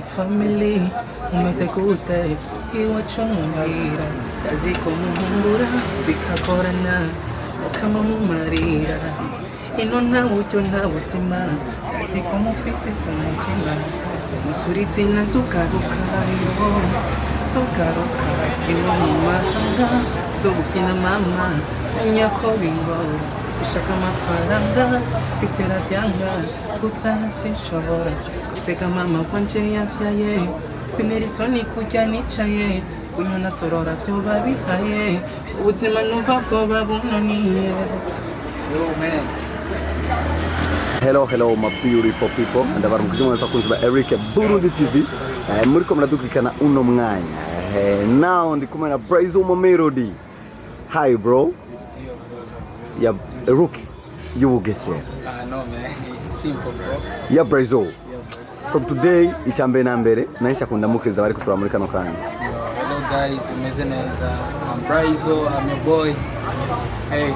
Family, umeze gute iwacu muhira? Ndazi ko muhumbura bikagorana, mukama mumarira ino, nta buryo, nta buzima. Ndazi ko mufise ku mutima musuritse ina, nzogaruka yo, nzogaruka ino mu mahanga zo gukina. Mama, menya ko bingora gushaka amafaranga, bitera byanga gutaha, sinshobora guseka mama wanje yavyaye, bintera isoni kurya nicaye, kunywa nasorora vyoba bihaye ubuzima, numva bwoba bunaniye. Yo, man. Hello, hello, my beautiful people. Ndabaramukije mwese abakunzi ba Eric Burundi TV. Muriko muradukurikirana uno mwanya. Now ndi kumwe na Braizo Melody. Hi, bro. Ya Rook y'Ubugesera. Ah, no, man. Simple, bro. Ya Braizo. Yeah, bro. From today, icyambere na mbere nahise akunda mukiriza bari kutura muri kano kanya. Yo, hello guys, umeze neza. I'm Braizo, I'm your boy. Hey.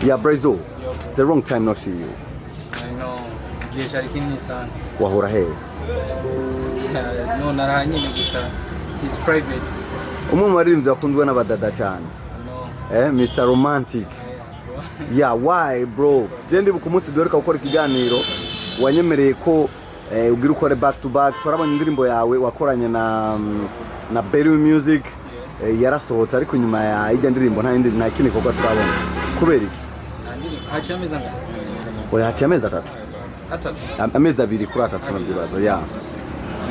Ya Braizo. Yo, bro. The wrong time not see you. I know. Igihe cyari kinini sana. Wahora he? No, naraha nyine gusa. It's private. Umwe mu baririmbyi bakundwa n'abadada cyane. I know. Mr Romantic. Yeah, bro. Yeah, why, bro? Je ndibuka umunsi duheruka gukora ikiganiro, wanyemereye ko ugira ukore back to back. Turabonye indirimbo yawe wakoranye na Berry Music. Yarasohotse, ariko nyuma ya ijya ndirimbo nta yindi, nta kindi gikorwa turabona. Kubera iki? Nta ndirimbo. Haciye amezi angahe? Oya, haciye amezi 3. 3. Amezi 2 kuri 3 navyibaza, yeah.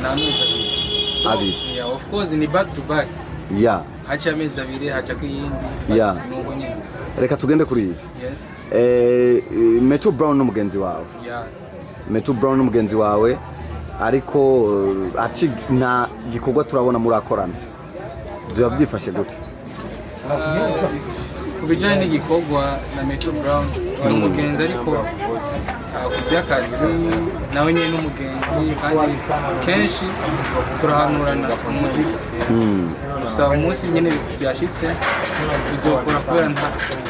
Ni amezi 2. So, 2. Yeah, of course ni back to back. Haciye amezi 2, haca ku yindi. But nuko nyine. Reka tugende kuri iyi. Yes. Metro Brown n'umugenzi wawe. Yeah. Metro Brown n'umugenzi wawe, ariko aci nta gikorwa turabona murakorana. Biba byifashe gute? Ku bijyanye n'igikorwa na Metro Brown, ni umugenzi, ariko ku by'akazi nawe nyine ni umugenzi, kandi kenshi turahanurana mu muziki. Gusa umunsi nyine byashyitse bizokora, kubera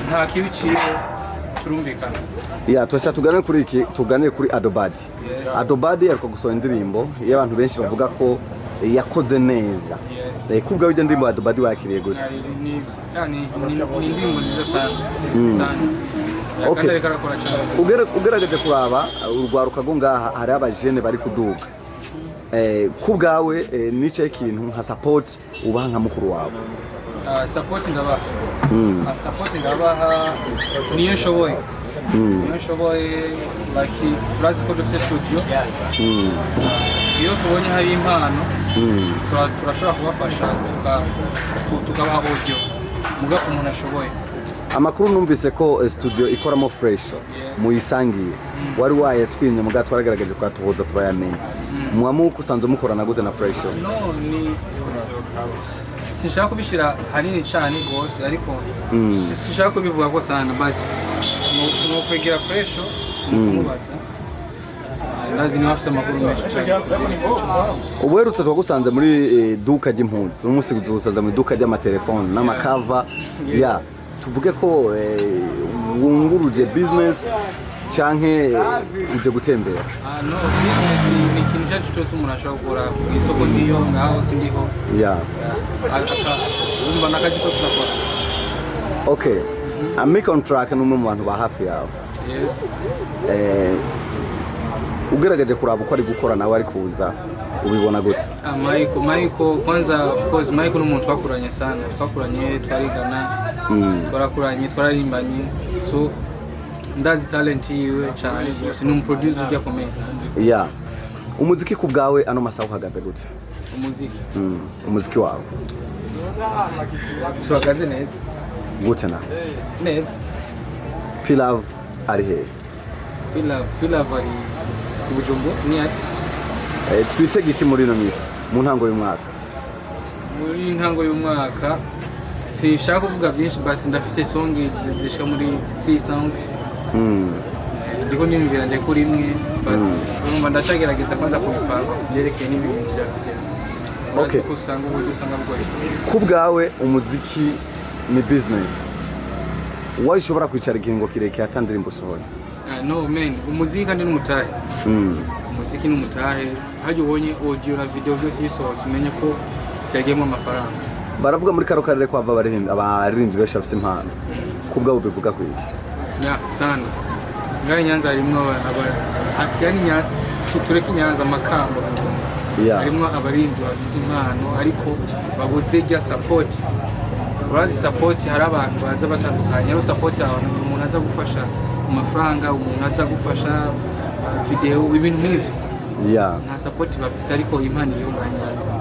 nta kibi ciwe, turumvikana. Ya, turashaka tuganire kuri iki, tuganire kuri Adobadi. Adobadi ariko gusohora indirimbo iyo abantu benshi bavuga ko yakoze neza. Yes. Kubwa iyo ndirimbo Adobadi wakiriye gute? Ni indirimbo nziza sana sana. Kandi ariko arakora cyane. Ugerageje kuraba urwaruka rwo ngaha, hariho abajene bari kuduga. Ku bwawe, nicaye ikintu nka support ubaha nka mukuru wawe? Ah, support ndabaha. Ah, support ndabaha niyo nshoboye, niyo nshoboye. Like, urazi ko dufite studio. Iyo tubonye hari impano, turashobora kubafasha, tukabaha audio muga umuntu ashoboye. Amakuru numvise ko studio ikoramo Fresh muyisangiye, wari wayatwimye, muga twaragaragaje twatuhuza turayamenya. Mwamuko usanzwe mukorana gute na Fresh? No, ni sinshaka kubishyira hanini cyane rwose, ariko sinshaka kubivuga ko sana, but ni ukwegera Fresh ni ukumubaza. Ndazi niba afite amakuru menshi cyane. Ubuherutse twagusanze muri duka ry'impunzi, uno munsi tugusanze mu iduka ry'amatelefone n'amakava. Ya, tuvuge ko wunguruje business canke uje gutembera? Ah, no, business ni ikintu icyo ari cyo cyose umuntu ashobora gukora ku isoko, ngiyo ngaho sindiho. Wumva n'akazi kose nakora. Okay, Ami Contract ni umwe mu bantu ba hafi yawe. Yes. Ugerageje kuraba uko ari gukora nawe ari kuza, ubibona gute? Ah, Michael, Michael kwanza, of course Michael ni umuntu twakuranye sana, twakuranye, twarigana, twarakuranye, twararimbanye, so ndazi talent yiwe cyane rwose. Ni umuproducer ujya akomeye. Ya, umuziki ku bwawe ano masaha uhagaze gute? Umuziki? Umuziki wawe. Si uhagaze neza. Gute na? Neza. P-Love ari hehe? P-Love ari i Bujumbura ni ari. Twitege iki muri ino minsi, mu ntango y'umwaka? Muri ntango y'umwaka sinshaka kuvuga byinshi, but ndafise song zishika muri three songs. Ndiko niyumvira ndekura imwe, but urumva ndacagerageza kwanza kubipanga byerekeye n'ibi bintu bya video. Urazi ko usanga uburyo usanga bugoye. Ku bwawe umuziki ni business, wayo ushobora kwicara ikiringo kirekire ata ndirimbo usohoye? Ah, no man, umuziki kandi n'umutahe. Umuziki n'umutahe, hajya ubonye audio na video byose bisohotse, umenye ko byagiyemo amafaranga. Baravuga muri karo karere ko hava abaririmbyi benshi bafise impano. Kubwabo bivuga kwiki? Ya, sana. Ngaho i Nyanza harimwo yani tureke Nyanza, Makamba harimwo abarinzi bafise impano, ariko babuze rya support. Urazi support, hari abantu baza batandukanye. Hariho support, abantu, umuntu aza gufasha ku mafaranga, umuntu aza gufasha video, ibintu nk'ivyo. Nta support bafise, ariko impano iriho ngaha i Nyanza.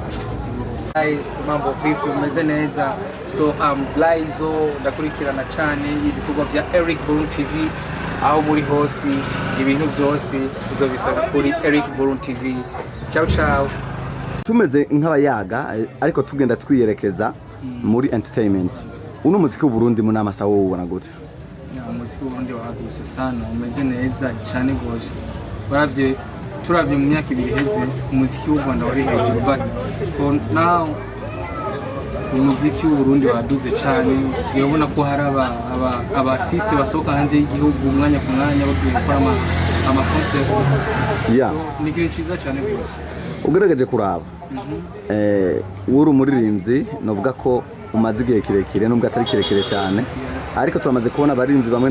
Guys, mambo vipi? Umeze neza? So I'm Blaizo, ndakurikirana cyane ibikorwa bya Eric Burundi TV. Aho muri hose, ibintu byose uzobisanga kuri Eric Burundi TV. Ciao ciao. Tumeze nk'abayaga, ariko tugenda twiyerekeza muri entertainment. Uno muziki w'Uburundi mu nama sawa ubona gute? Ya, umuziki w'Uburundi wahagurutse sana, umeze neza cyane rwose. Uravye, turavye mu myaka 2 iheze, umuziki w'u Rwanda wari hejuru, but for now umuziki w'Uburundi waduze cyane. Usigaye ubona ko hari aba artiste basohoka hanze y'igihugu umwanya ku mwanya, bagiye gukora ama concert. So, ni ikintu cyiza cyane rwose. Ugerageje kuraba, uri umuririmbyi novuga ko umaze igihe kirekire, nubwo atari kirekire cyane, ariko turamaze kubona abaririmbyi bamwe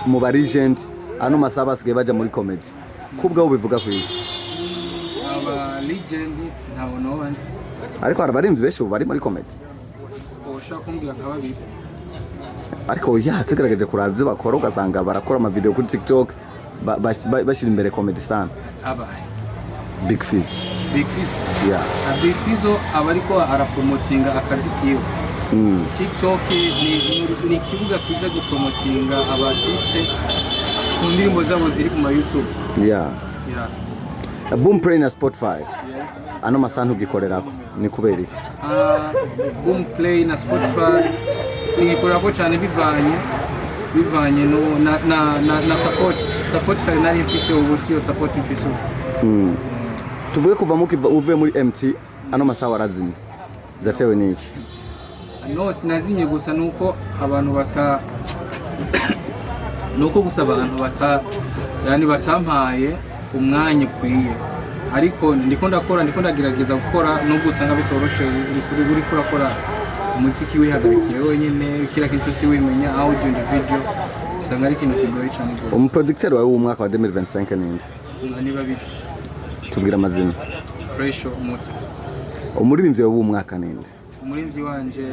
mu ba legend ano masaha basigaye baja muri comedy. Kubwaho bivuga kwiki? Aba legend ntabwo noba nzi. Ariko hari abaririmbyi benshi ubu bari muri comedy. Ushobora kumbwira nka babiri? Ariko ya, tugerageje kuraba ibyo bakora, ugasanga barakora amavideo kuri TikTok, bashyira imbere comedy sana. Abahe? Big Fizz. Big Fizzo? Yeah. Big Fizzo aba ariko arapromotinga akazi kiwe. TikTok ni ikibuga kiza gupromotinga aba artiste ku ndirimbo zabo ziri ku ma YouTube. Yeah. Boom Play na Spotify, Yes. ano masaha ntugikorerako, ni kubera iki? Boom Play na Spotify singikorerako cyane bivanye no na support kare nari mfise, ubu siyo support mfise ubu. Tuvuge kuva mukiva uvuye muri MT, ano masaha warazimye, byatewe n'iki? No, sinazimye, gusa nuko abantu bata nuko gusa abantu bata yani batampaye umwanya ukwiye, ariko ndiko ndakora, ndiko ndagerageza gukora, nubwo usanga bitoroshe. Uri kurakora umuziki wihagarikiye wenyine, kila kintu cyose wimenya, audio and video, usanga ari ikintu kigoye cyane rwose. Umuproducteur wawe w'umwaka wa 2025 ninde? Ni babiri. Tubwire amazina. Fresh Umutsi. Umuririmbyi wawe w'umwaka ninde? Umuririmbyi wanje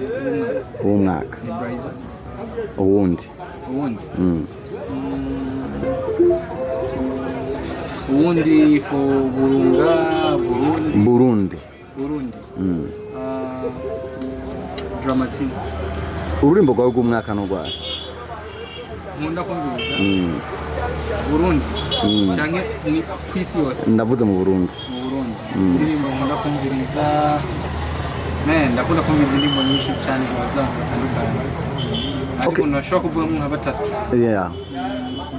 w'umwaka W'umwaka. ni Braizo. Uwundi? Uwundi? Uwundi for Burunga, Burundi? Burundi. Burundi. Ah, Dramatique. Ururimbo rwawe rw'umwaka n'urwaye? Nkunda kumviriza Burundi canke ni kwisi yose? Ndavuze mu Burundi. Mu Burundi, indirimbo nkunda kumviriza, man, ndakunda kumviriza indirimbo nyinshi cyane z'abantu batandukanye, ariko ntashobora kuvugamo nka batatu.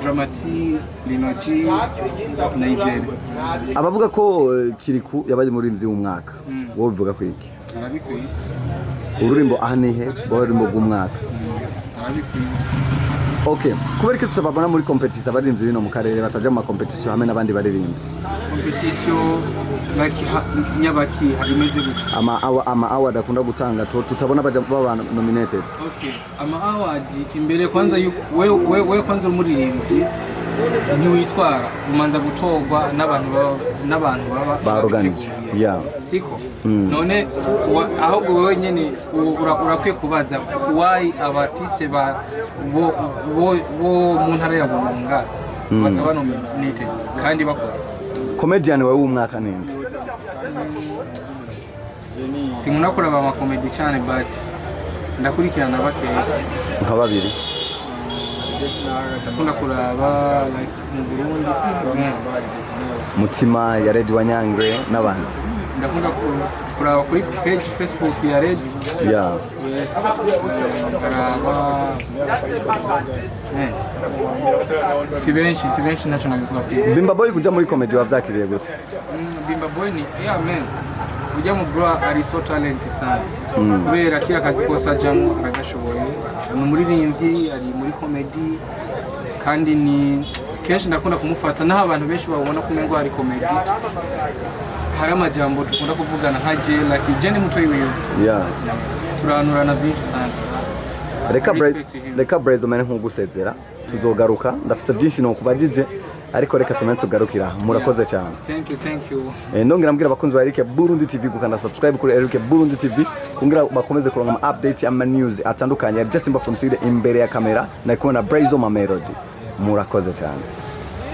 Dramati, Linoji na Izere. Abavuga ko Kiriku yabaye umuririmbyi w'umwaka, wowe bivuga ko iki? Arabikwiye. Ururimbo aha nihe rwawe, ururimbo rw'umwaka? Arabikwiye. Okay, kubera ko tutababona muri competition, abaririmbyi bino mu karere bataja mu ma competition hamwe n'abandi baririmbyi? Competition like nyabaki imeze gute? Ama award akunda gutanga, tutabona baja baba nominated. Okay, ama award imbere kwanza yuko we kwanza umuririmbyi ntiwitwara, umanza gutorwa n'abantu baba Baorganije. babiteguye. Siko none ahubwo wowe nyene urakwiye kubaza why aba artiste ba bo mu ntara ya Burunga bataba nominated kandi bakora. Comedian wawe w'umwaka ninde? Sinkunda kuraba ama comedy cyane, but ndakurikirana bakeya. Nka babiri. Ndakunda kuraba like mu Burundi. Mutima ya Red Wanyangre n'abandi. Ndakunda kuraba kuri page Facebook ya Red. Yes, nkaraba. Si benshi, ntacyo nabivuga. Bimba Boy kuja muri comedy wavyakiriye gute? Bimba Boy ni, yeah man, ujya mu bro ari so talent sana, kubera kila kazi kose ajamo aragashoboye. Ni umuririmbyi, ari muri comedy, kandi ni Kenshi ndakunda kumufata, naho abantu benshi babona ko umengo hari comedy, hari amajambo dukunda kuvugana nka je, like je ni mutoyi wiwe. Turahanurana byinshi sana. Reka Respect him. Reka Braizo mene nk'ugusezera, tuzogaruka, ndafite byinshi nokubajije, ariko reka tumenye tugarukira. Murakoze cyane. Thank you, thank you. Ndongera mbwira abakunzi ba Eric Burundi TV gukanda subscribe kuri Eric Burundi TV kugira bakomeze kuronka ama update, ama news atandukanye. Just Simba from Sweden imbere ya kamera, na kumwe na Braizo Mamelody. Murakoze cyane.